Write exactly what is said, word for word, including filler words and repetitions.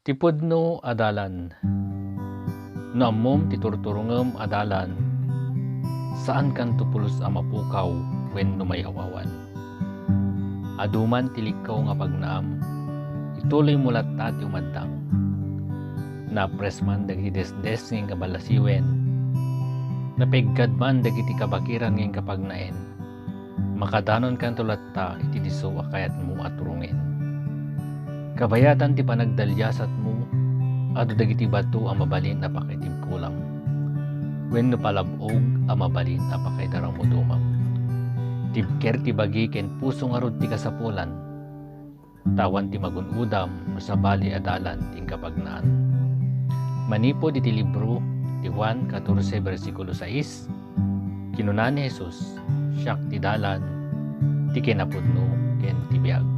Ti pudno a dalan. No ammom ti turturongem a dalan, saankanto pulos a mapukaw wenno mayaw-awan. Adu man ti likkaw nga pagnaam, ituloymo latta ti umaddang. Naapres man dagiti desdes nga kabalasiwen, napeggad man dagiti kabakiran nga kapagnaen, makadanonkanto latta iti disso a kayatmo a turongen. Kabayatan ti panagdaliasatmo, adu dagiti bato a mabalin a pakaitimpulam, wenno palab-og a mabalin a pakaidaramudumam. Tibker ti bagi ken puso ngarud ti kasapulan, ta awan ti magun-odam no sabali a dalan ti inkapagnaan. Manipud iti libro ti Juan katorse, bersikulo sais, kinuna ni Jesus, "Siak ti dalan, ti kinapudno, ken ti biag."